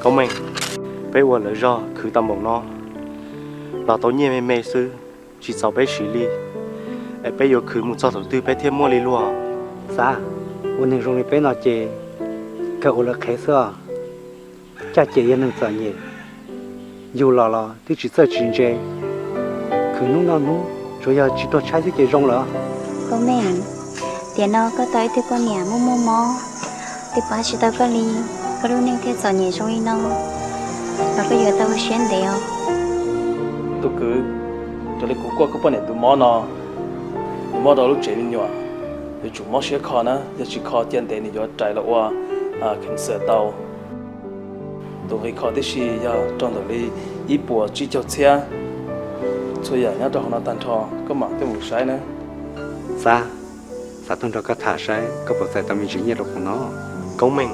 Koob Meej, peb ua lawv zog khwv tau npaum no los tau nyiaj me me xwb, tsis txaus peb siv li. Es peb yuav khwv mus txog thaum twg peb thiaj muaj li luag? Xav, ua neeg zoo li peb no ces kawg ua lawv qhev xwb os. Caj ces yog neeg txom nyem, yug los los twb tsis txawj tsis ntse, khwv hnub noj hnub tsuas yog tsis tuag tshaib xwb ces zoo lawm. Koob Meej, tiam no koj tau ib tug poj niam muaj muaj mob, twb pab tsis tau koj li, koj lub neej thiaj txom nyem zoo li no, los koj yuav tau ua siab ntev os. Tus kwv, raws li kuv kuaj koj poj niam tus mob no, nws mob rau lub tsev me nyuam, yuav tsum mob siab kho na, yog tsis kho cia ntev nws yuav rais los ua cancer tau. Tus nqi kho tib si yog rau ntawm li ib puas tsib caug txhiab. Txhua yam nyob rau hauv no tag nrho, koj mam coj mus saib na. Xav, xav tuaj nrog koj tham saib koj puas txais tau me ntsis nyiaj rau kuv no. Koob Meej,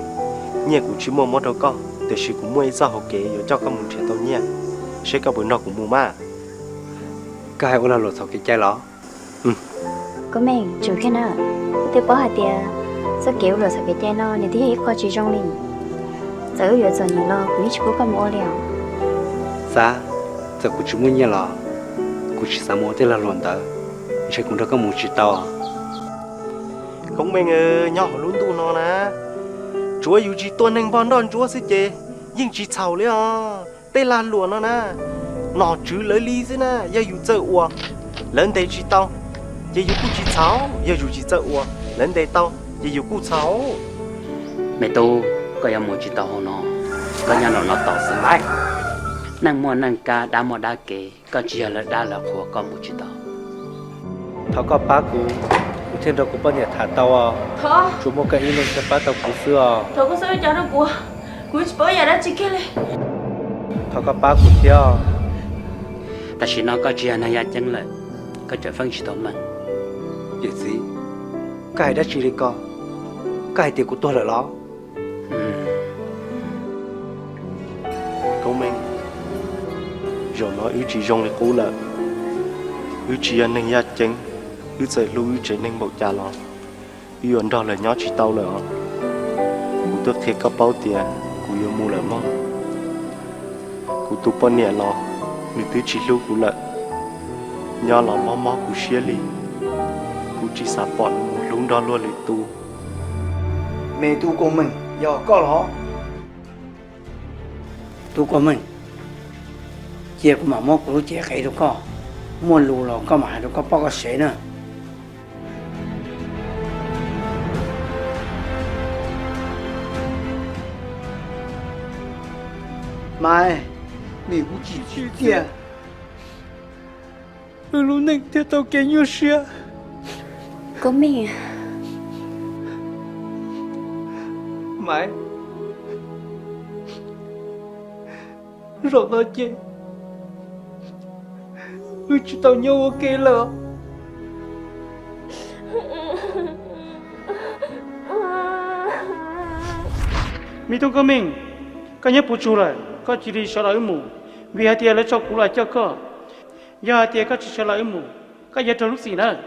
nyiaj kuv tsis muaj muab rau koj, tiam sis kuv muaj ib txoj hauv kev yuav coj koj mus nrhiav tau nyiaj, seb koj puas nrog kuv mus mas. Koj hais ua lag luam txhaum kev cai los? Koob Meej, tsum kiag na, koj twb paub hais tias txoj kev ua luam txhaum kev cai no nws twb yog ib qho tsis zoo li. Txawm wb yuav txom nyem los kuv yeej tsis pub koj mus ua li os. Xav, txawm kuv tsis muaj nyiaj los kuv tsis xav mus ua tej lag luam ntawd, ntshe kuv nrog koj mus tsis tau. Koob Meej, nyob hauv lub ntuj no na, tsuav yus tsis tua neeg npog nroj ntsuab xwb ces yeej tsis txhaum li os. Tej lag luam no na, nom tswv lawv li xwb na, yog yus txawj ua, lawv ntes tsis tau, ces yus kuj tsis txhaum, yog yus tsis txawj ua, lawv ntes tau, ces yus kuj txhaum. Me tub, koj yuav mus tsis tau hauv no, koj nyob nraum no tos xwb. Neej muaj neej kab, dab muaj dab kev, koj tsis yog lawv dab lawv qhuas koj mus tsis tau. Thov koj pab kuv, kuv thiaj nrog kuv poj niam tham tau os. Tsuas muaj koj ib leeg thiaj pab tau kuv xwb os. Thov koj txhob ua cas rau kuv, kuv tsis paub yam dab tsi kiag li. Thov koj pab kuv thiab. Tam sim no koj tsis yog neeg yaj ceeb lawm, koj tseem feeb tsis tau meej. Yawm txiv, koj hais dab tsi li ko? Koj hais tias kuv tuag lawm los? Koob Meej, zaum no wb tsis zoo li qub lawm. Wb tsis yog neeg yaj ceeb, wb txawm hlub wb tsev neeg npaum cas los wb yuav nrog lawv nyob tsis tau lawm os. Kuv twb qhia koj paub tias kuv yuav mus lawm mog. Kuv tus poj niam los nws twb tsis hlub kuv lawm, nyob los mob mob kuv siab li. Kuv tsis xav pom nws mus hlub nrog luag lwm tus. Me tub Koob Meej, yog koj los? Tub Koob Meej, cia kuv mam muab kuv lub cev qev rau koj, muaj lus los koj mam hais rau koj poj koj sev na. Maiv, vim kuv tsis tsim txiaj, wb lub neej thiaj tau kev nyuaj siab. Koob Meej, Maiv, zaum no ces wb tsis tau nyob ua ke lawm. Me tub Koob Meej, koj nyob puas tsug lawm, koj cia li sawv los wb mus, vim hais tias lawv tso kuv los coj koj. Yog hais tias koj tsis sawv los wb mus, koj yuav raug lub txim nawb.